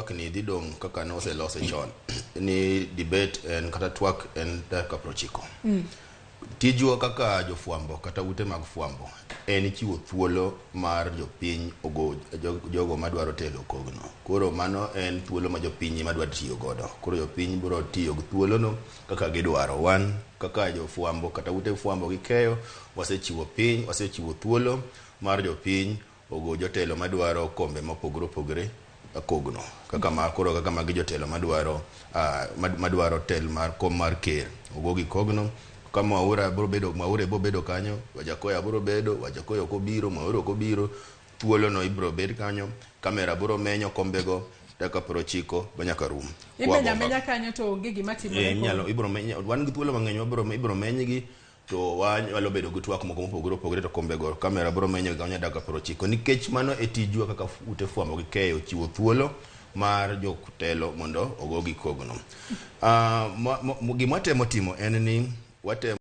twak ni dhi dong' kaka noselose chon ni debate en kata twak en dakika 90. Tijwa kaka jofwambo kata ute mag fwambo en chiwo thuolo mar jopiny ogo jogo madwaro telo kogno. Koro mano en thuolo ma jopiny ema dwa tiyo godo. Koro jopiny biro tiyo gi thuolono kaka gidwaro. Wan kaka jofwambo kata ute fwambo gi keyo wasechiwo piny, wasechiwo thuolo mar jopiny ogo jotelo madwaro kombe mopogore opogore kogno. Kaka ma koro kaka magi jotelo madwaro madwaro tel mar kom mar ker ogogi kogno. Ka Mwaura biro bedo, Mwaura biro bedo kanyo, Wajackoyah biro bedo, Wajackoyah ok obiro, Mwaura ok obiro, thuolo no ibiro bed kanyo, kamera biro menyo kombego dakika 90 manyaka rum. Imenya amenya kanyo to onge gima timore. Inyalo ibiro menya, wan gi thuolo mang'eny wabiro ibiro menygi to wanyalo bedo gi twak moko mopogore opogore to kombego kamera biro menyo gi kanyo dakika 90 nikech mano e tijwa kaka ute fwambo gi keyo chiwo thuolo mar jotelo mondo ogogi kogno. Gima watemo timo en ni watemo